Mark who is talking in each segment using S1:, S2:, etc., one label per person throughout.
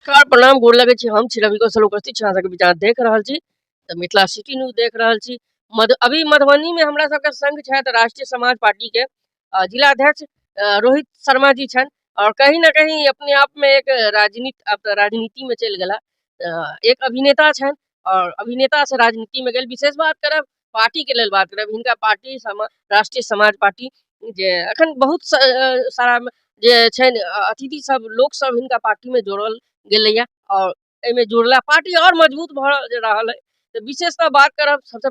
S1: नमस्कार, प्रणाम, गोर लगै छी। हम छी रवि कौशल, उपस्थित छी अहाँ सबके बीच। अहाँ देख रहल छी तऽ मिथिला सिटी न्यूज देख रहल छी। अभी मधुबनी में हमरा सबके संग छथि राष्ट्रीय समाज पार्टी के जिलाध्यक्ष रोहित शर्मा जी छनि और कहीं ना कहीं अपने आप में एक राजनीति, अब तऽ राजनीति में चलि गेला, एक अभिनेता छनि और अभिनेता से राजनीति में गेल। विशेष बात करब पार्टी के लेल बात करब, हिनका पार्टी राष्ट्रीय समाज पार्टी जे अखन बहुत सारा जे छनि अतिथि सब, लोक सब हिनका पार्टी में जोड़ल गेलैया और एहिमे जुड़ला पार्टी और मजबूत भऽ रहल है। तऽ विशेषतः बात करब सबसे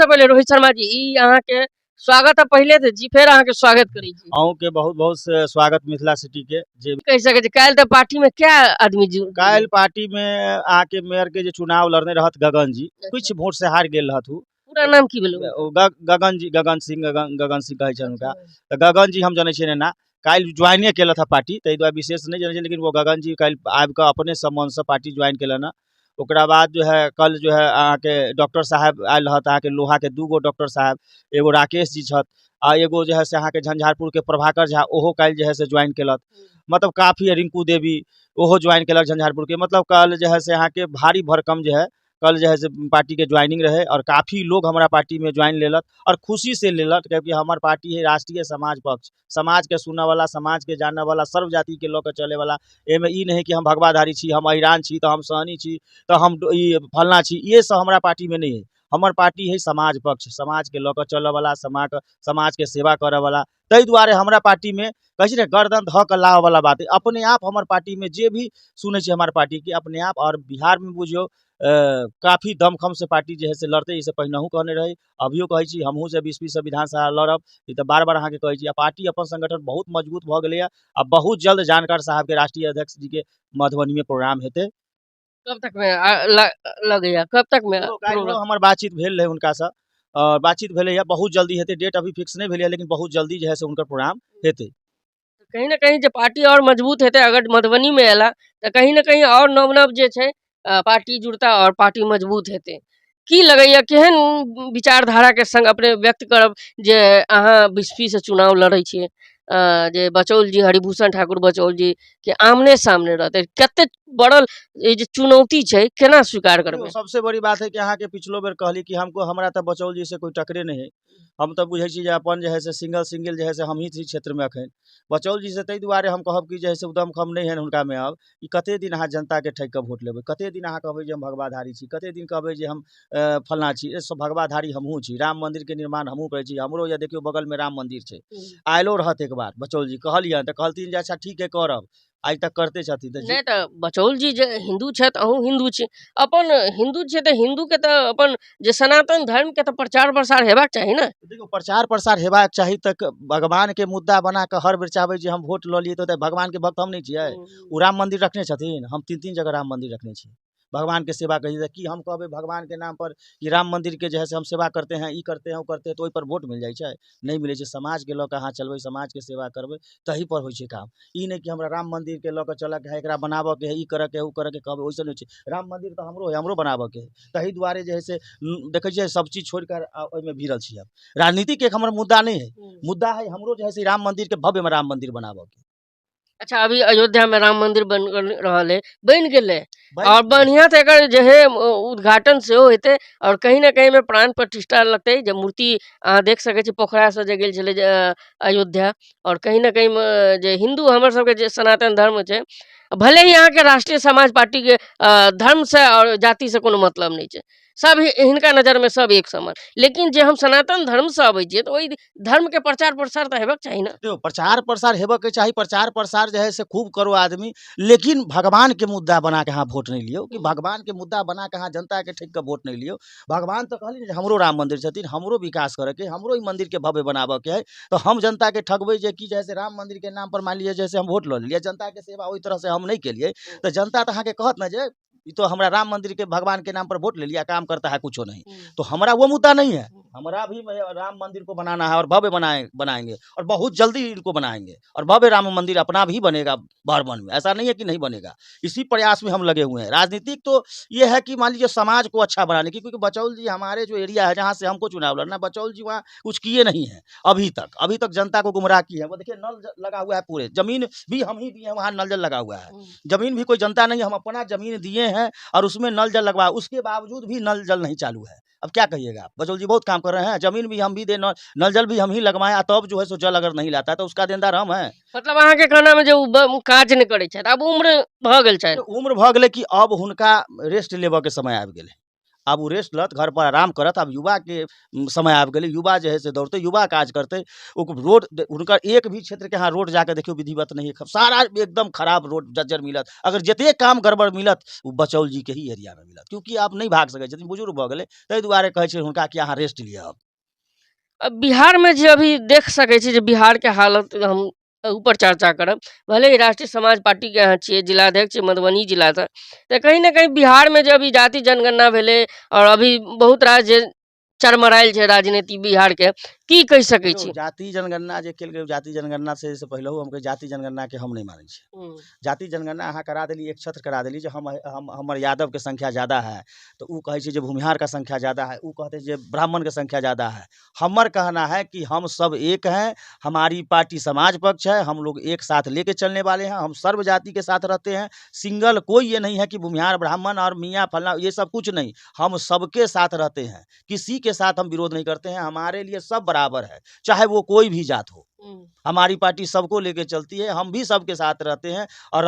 S1: पहिले रोहित शर्मा जी, ई अहाँके स्वागत है पहिले तऽ जी, फेर अहाँके स्वागत करै छी।
S2: अहूँके बहुत बहुत स्वागत मिथिला सिटी के जे
S1: कहि सकै छी, काल्हि तऽ पार्टी में क्या आदमी जुड़
S2: काल्हि पार्टी में अहाँके मेयर के जे चुनाव लड़ने रहत गगन जी, किछु वोट से हारि गेल रहत उ।
S1: पूरा नाम की भेलै?
S2: ओ गगन जी, गगन सिंह, गगन, गगन सिंह कहै छनि हुनका। तऽ गगन जी हम जनै छियनि एना काल्हि ज्वाइने केलथि हँ पार्टी, ताहि दुआरे विशेष नहि जनै छियै, लेकिन ओ गगन जी काल्हि आबि कऽ अपने सब मनसँ पार्टी ज्वाइन केलनि हँ। ओकरा बाद जो है कल जो है अहाँके डॉक्टर साहब आयल रहत, अहाँके लोहाके 2 गो डॉक्टर साहब, एगो राकेश जी छथि आ एगो जे है से अहाँके झंझारपुरके प्रभाकर झा, ओहो काल्हि जे है से ज्वाइन केलक। मतलब काफी रिंकू देवी ओहो ज्वाइन केलक झंझारपुरके। मतलब कल जे है से अहाँके भारी भरकम जे है कल जे है से पार्टीके ज्वाइनिंग रहै और काफी लोग हमरा पार्टीमे ज्वाइन लेलक और खुशी से लेलक, कियाकि हमर पार्टी है राष्ट्रीय समाज पक्ष, समाजके सुनऽवला, समाजके जानऽवला, सर्व जातिके लऽ कऽ चलैवला। एहिमे ई नहि कि हम भगवाधारी छी, हम अहिरान छी, तऽ हम सहनी छी, तऽ हम ई फलना छी, ये सब हमरा पार्टीमे नहि है। हमर पार्टी है समाज पक्ष, समाजके लऽ कऽ चलऽवला, समाजके सेवा करऽवला। ताहि दुआरे हमरा पार्टीमे कहै छै ने गर्दन धऽ कऽ लाबऽवला बात है। अपने आप हमर पार्टीमे जे भी सुनै छै हमर पार्टीके अपने आप और बिहारमे बुझियौ काफी दमखम से पार्टी जे है से लड़तै। एहिसँ पहिनहु कहने रहै, अभियो कहै छी, हमहूँ से 20 से विधानसभा लड़ब, ई तऽ बार बार अहाँके कहै छी। आ पार्टी अपन संगठन बहुत मजबूत भऽ गेलैए आ बहुत जल्द जानकर साहबके, राष्ट्रीय अध्यक्ष जीके मधुबनीमे प्रोग्राम हेतै।
S1: कब तक में लगैया, कब तक में?
S2: काल्हि हमर बातचीत भेल रहै हुनकासँ और बातचीत भेलैए, बहुत जल्दी हेतै। डेट अभी फिक्स नहि भेलैए, लेकिन बहुत जल्दी जे है से हुनकर प्रोग्राम हेतै।
S1: कहीं ना कहीं जे पार्टी और मजबूत हेतै, अगर मधुबनी में एला तऽ कहीं ना कहीं और नव नव जे छै पार्टी जुड़ता और पार्टी मजबूत हेतै। की लगैया, केहन विचारधारा के संग अपने व्यक्त करब जे अहाँ बिस्फी से चुनाव लड़ै छियै, जे बचौल जी, हरिभूषण ठाकुर बचौल जी के आमने सामने रहतै, कते बड़ल ई जे चुनौती छै, केना स्वीकार करबै?
S2: सबसे बड़ी बात है कि अहाँके पिछलो बेर कहली कि हमको हमरा तऽ बचौल जी से कोई टकरे नहीं है। हम तऽ बुझै छी जे अपन जे है से सिंगल सिंगल जे है से हमही छी क्षेत्रमे अखन बचौल जी से। ताहि दुआरे हम कहब कि जे है से दमखम नहि है हुनकामे। अब ई कते दिन अहाँ जनताके ठकि कऽ वोट लेबै? कते दिन अहाँ कहबै जे हम भगवाधारी छी? कते दिन कहबै जे हम फलना छी? सब भगवाधारी हमहूँ छी, राम मन्दिरके निर्माण हमहूँ करै छी। हमरो या देखियौ बगलमे राम मन्दिर छै। आयलो रहत एक बार बचौल जी, कहलियनि तऽ कहलथिन जे अच्छा ठीक है, करब। आइ तक करते छथिन तऽ
S1: नहि तऽ बचौल जी जे हिन्दू छथि, अहूँ हिन्दू छी, अपन हिन्दू छियै तऽ हिन्दूके तऽ अपन जे सनातन धर्मके तऽ प्रचार प्रसार हेबाक चाही ने।
S2: देखियौ, प्रचार प्रसार हेबाक चाही तऽ भगवानके मुद्दा बना कऽ हर बेर चाहबै जे हम वोट लऽ लियै तऽ भगवानके भक्त हम नहि छियै? ओ राम मन्दिर रखने छथिन, हम तीन तीन जगह राम मन्दिर रखने छी। भगवानके सेवा करी की हम कहबै भगवानके नाम पर कि राम मन्दिरके जे है से हम सेवा करते हैं, ई करते हैं, ओ करते हैं, तऽ ओहिपर वोट मिल जाइ छै? नहि मिलै छै। समाजके लऽ कऽ अहाँ चलबै, समाजके सेवा करबै, तही पर होइ छै काम। ई नहि कि हमरा राम मन्दिरके लऽ कऽ चलऽके है, एकरा बनाबऽके है, ई करऽके है, ओ करऽके कहबै, ओहिसँ नहि होइ छै। राम मन्दिर तऽ हमरो है, हमरो बनाबऽके है। ताहि दुआरे जे है से देखै छियै सब चीज छोड़ि कऽ ओहिमे भिड़ल छी हम। राजनीतिक एक हमर मुद्दा नहि है, मुद्दा है हमरो जे है से राम मन्दिरके भव्यमे राम मन्दिर बनाबऽके।
S1: अच्छा, अभी अयोध्या में राम मंदिर बन रहल है, बनि गेलै और बढ़िया से एकर जे है उद्घाटन सेहो हेतै और कहीं ना कहीं में प्राण प्रतिष्ठा लगतै। जे मूर्ति अहाँ देख सकै छी, पोखरासँ जे गेल छलै जे अयोध्या और कहीं ना कहीं जे हिन्दू हमर सबके जे सनातन धर्म छै, भले ही अहाँके राष्ट्रीय समाज पार्टीके धर्मसँ और जातिसँ कोनो मतलब नहि छै, सब हिनका नजरमे सब एक समान, लेकिन जे हम सनातन धर्मसँ अबै छियै तऽ ओहि धर्मके प्रचार प्रसार तऽ हेबाक चाही ने।
S2: देखियौ, प्रचार प्रसार हेबऽके चाही। प्रचार प्रसार जे है से खूब करो आदमी, लेकिन भगवानके मुद्दा बना कऽ अहाँ वोट नहि लियौ, कि भगवानके मुद्दा बना कऽ अहाँ जनताके ठकि कऽ वोट नहि लियौ। भगवान तऽ कहली ने जे हमरो राम मन्दिर छथिन, हमरो विकास करऽके, हमरो ई मन्दिरके भव्य बनाबऽके है, तऽ हम जनताके ठकबै जे कि जे है से राम मन्दिरके नाम पर मानि लिअ जे से हम वोट लऽ लेलियै, जनताके सेवा ओहि तरहसँ हम नहि केलियै, तऽ जनता तऽ अहाँके कहत ने जे ई तो हमरा राम मंदिर के भगवान के नाम पर वोट ले लिया, काम करता है कुछो नहीं। तो हमरा वो मुद्दा नहीं है। हमारा भी राम मंदिर को बनाना है और भव्य बनाएंगे और बहुत जल्दी इनको बनाएंगे और भव्य राम मंदिर अपना भी बनेगा बहरबन में। ऐसा नहीं है कि नहीं बनेगा, इसी प्रयास में हम लगे हुए हैं। राजनीतिक तो ये है कि मान लीजिए समाज को अच्छा बनाने की, क्योंकि बचौल जी हमारे जो एरिया है जहाँ से हमको चुनाव लड़ना, बचौल जी वहाँ कुछ किए नहीं है अभी तक। अभी तक जनता को गुमराह की है। वो देखिए नल लगा हुआ है, पूरे जमीन भी हम ही दिए हैं, वहाँ नल जल लगा हुआ है। जमीन भी कोई जनता नहीं, हम अपना जमीन दिए हैं और उसमें नल जल लगवा, उसके बावजूद भी नल जल नहीं चालू है। अब क्या कहिएगा आप? बचौल जी बहुत काम कर रहे हैं, जमीन भी हम भी दे, नल जल भी हम ही लगवाए, तब जो है सो जल अगर नहीं लाता है तो उसका देनदार हम हैं।
S1: मतलब अहाँके कहना में जे ओ काज नहि करै छथि, आब उम्र भऽ गेल छनि।
S2: उम्र भऽ गेलै कि अब हुनका रेस्ट लेबऽके समय आबि गेलै। आब ओ रेस्ट लत, घर पर आराम करत। आब युवाके समय आबि गेलै, युवा जे है से दौड़तै, युवा काज करतै। ओ रोड हुनकर एक भी क्षेत्रके अहाँ रोड जाके देखियौ विधिवत नहीं है, सारा एकदम खराब रोड जज्जर मिलत। अगर जतेक काम गड़बड़ मिलत ओ बचौल जीके ही एरियामे मिलत, क्योंकि आब नहि भाग सकै छथिन, बुजुर्ग भऽ गेलै। ताहि दुआरे कहै छै हुनका कि अहाँ रेस्ट लिअ। अब
S1: अब बिहारमे जे अभी देख सकै छी जे बिहारके हालत, हम ऊपर चर्चा करब, भले ही राष्ट्रीय समाज पार्टीके अहाँ छियै, जिलाध्यक्ष छियै मधुबनी जिलासँ, तऽ कहीं ने कहीं बिहारमे जे अभी जाति जनगणना भेलै और अभी बहुत रास जे चरमरायल छै राजनीति बिहारके, की कहि सकै छी?
S2: जाति जनगणना जे कयल गेल, जाति जनगणना से पहिलहु हम कहै जाति जनगणनाके हम नहि मानै छी। जाति जनगणना अहाँ करा देली, एक छत्र करा देली जे हम हमर यादवके संख्या ज़्यादा है, तो उ कहै छै जे भूमिहार का संख्या ज़्यादा है, उ कहते जे ब्राह्मण के संख्या ज़्यादा है। हमर कहना है कि हम सब एक हैं, हमारी पार्टी समाज पक्ष है, हम लोग एक साथ लेके चलने वाले हैं, हम सर्व जाति के साथ रहते हैं। सिंगल कोई ये नहीं है कि भूमिहार ब्राह्मण और मियाँ फलना, ये सब कुछ नहीं, हम सबके साथ रहते हैं, किसी के साथ हम विरोध नहीं करते हैं। हमारे लिए सब बराबर है, चाहे वो कोई भी जात हो। हमारी पार्टी सबको लेके चलती है, हम भी सबके साथ रहते हैं और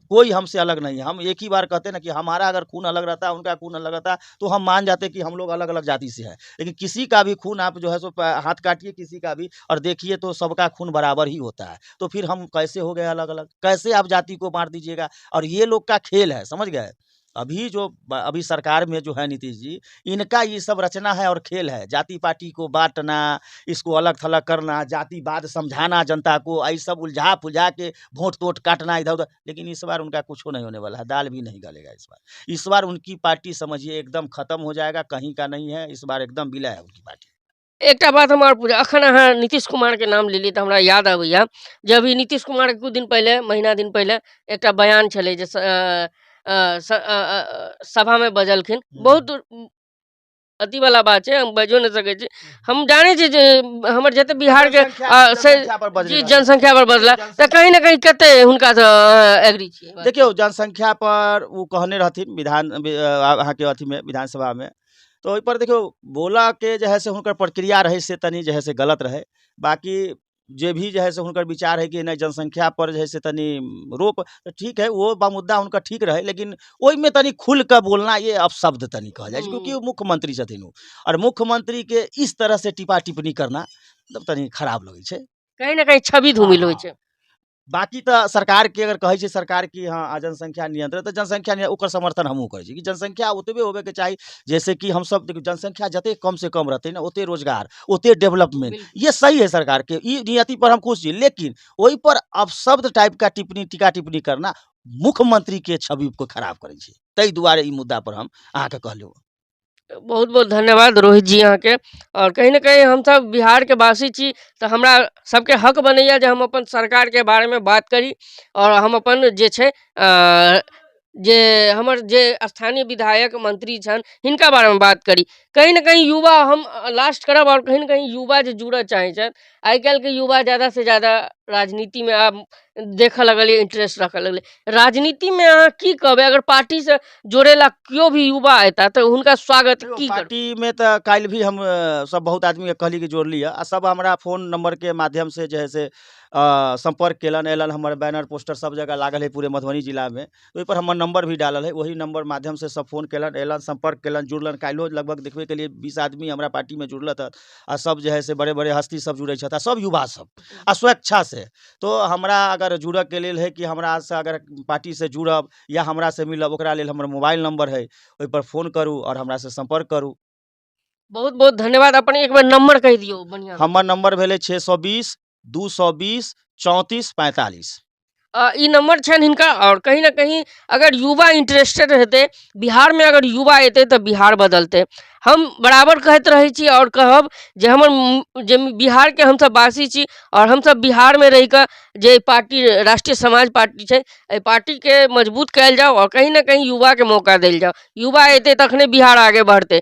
S2: कोई हमसे अलग नहीं है। हम एक ही बार कहते हैं ना कि हमारा अगर खून अलग रहता है, उनका खून अलग रहता है, तो हम मान जाते हैं कि हम लोग अलग अलग जाति से हैं। लेकिन किसी का भी खून आप जो है सो हाथ काटिए किसी का भी और देखिए तो सबका खून बराबर ही होता है, तो फिर हम कैसे हो गए अलग अलग? कैसे आप जाति को बांट दीजिएगा? और ये लोग का खेल है, समझ गए? अभी जो अभी सरकार में जो है नीतीश जी, इनका ये सब रचना है और खेल है, जाति पार्टी को बांटना, इसको अलग थलग करना, जातिवाद समझाना जनता को, ये सब उलझा पुलझा के वोट तोट काटना इधर उधर। लेकिन इस बार उनका कुछ नहीं होने वाला है, दाल भी नहीं गलेगा इस बार। इस बार उनकी पार्टी समझिए एकदम खत्म हो जाएगा, कहीं का नहीं है, इस बार एकदम विलय है उनकी पार्टी।
S1: एकटा बात हम आओर पूछब, अखन अहाँ नीतीश कुमारके नाम लेलियै तऽ हमरा याद अबैया जे अभी नीतीश कुमारके किछु दिन पहिले, महीना दिन पहिले एकटा बयान छलै जे सभामे बजलखिन, बहुत अथीवला बात छै, हम बाजियो नहि सकै छी। हम जानै छी जे हमर जते बिहारके से जी जनसंख्या पर बदला, तऽ कहीं ने कहीं कते हुनकासँ एग्री छियै?
S2: देखियौ, जनसंख्या पर ओ कहने रहथिन विधान अहाँके अथीमे विधानसभामे, तऽ ओहिपर देखियौ बोलऽके जे है से हुनकर प्रक्रिया रहै से तनि जे है से गलत रहै। बाकी जे भी जे है से हुनकर विचार है कि नहि जनसंख्या पर जे है से तनि रोक, तऽ ठीक है, वो मुद्दा हुनकर ठीक रहै, लेकिन ओहिमे तनि खुलि कऽ बोलना ये अपशब्द तनि कहल जाइ छै, क्योंकि ओ मुख्यमंत्री छथिन ओ, आओर मुख्यमंत्रीके इस तरह से टिपा टिप्पणी करना मतलब तनि खराब लगै छै,
S1: कहीं ने कहीं छवि धूमिल होइ छै।
S2: बाकी तऽ सरकारके अगर कहै छै सरकार कि हँ जनसंख्या नियंत्रण, तऽ जनसंख्या ओकर समर्थन हमहूँ करै छी कि जनसंख्या ओतबे होबेके चाही, जैसे कि हमसब देखियौ जनसंख्या जतेक कम से कम रहतै ने ओते रोजगार, ओते डेवलपमेंट, ये सही है सरकार के, ई नियति पर हम खुश छी। लेकिन ओहि पर अपशब्द टाइप का टिप्पणी टीका टिप्पणी करना मुख्यमंत्री के छवि को खराब करै छै, ताहि दुआरे ई मुद्दा पर हम अहाँके कहलहुँ।
S1: बहुत बहुत धन्यवाद रोहित जी अहाँके। आओर कहीं ने कहीं हमसब बिहारके वासी छी तऽ हमरा सबके हक बनैया जे हम अपन सरकारके बारेमे बात करी आओर हम अपन जे छै जे हमर जे स्थानीय विधायक मंत्री छनि हिनका बारेमे बात करी। कहीं ने कहीं युवा हम लास्ट करब, आओर कहीं ने कहीं युवा जे जुड़ऽ चाहै छथि, आइ काल्हिके युवा ज्यादासँ ज्यादा राजनीतिमे आब देखऽ लगलियै, इंटरेस्ट रखऽ लगलै राजनीतिमे। अहाँ की कहबै, अगर पार्टीसँ जोड़े ला केओ भी युवा एता तऽ हुनका स्वागत की करबै?
S2: पार्टीमे तऽ काल्हि भी हम सब बहुत आदमीके कहली कि जोड़ लिअ, आ सब हमरा फोन नंबरके माध्यमसँ जे है से सम्पर्क केलनि, अयलनि। हमर बैनर पोस्टर सब जगह लागल है पूरे मधुबनी जिलामे, ओहिपर हमर नंबर भी डालल है, ओही नंबर माध्यमसँ सब फोन केलनि, अयलनि, सम्पर्क केलनि, जुड़लनि। काल्हिओ लगभग देखबे केलियै 20 आदमी हमरा पार्टीमे जुड़लथि हँ, आ सब जे है से बड़े बड़े हस्ती सब जुड़ै छथि, आ सब युवा सब आ स्वेच्छा से। तो हमरा अगर जुड़ऽके लेल है कि हमरासँ अगर पार्टीसँ जुड़ब या हमरासँ मिलब, ओकरा लेल हमर मोबाइल नंबर है, ओहिपर फोन करू आओर हमरासँ सम्पर्क करू।
S1: बहुत बहुत धन्यवाद। अपन एक बेर नंबर कहि दियौ बढ़िआँ।
S2: हमर नंबर भेलै 620 220 34 45।
S1: ई नंबर छनि हिनका। आओर कहीं ने कहीं अगर युवा इंटरेस्टेड हेतै, बिहारमे अगर युवा एतै तऽ बिहार बदलतै। हम बराबर कहैत रहै छी आओर कहब जे हमर जे बिहारके हमसभ वासी छी आओर हमसभ बिहारमे रहि कऽ जे पार्टी राष्ट्रीय समाज पार्टी छै, एहि पार्टीके मजबूत कयल जाउ आओर कहीं ने कहीं युवाके मौका देल जाउ। युवा एतै तखने बिहार आगे बढ़तै।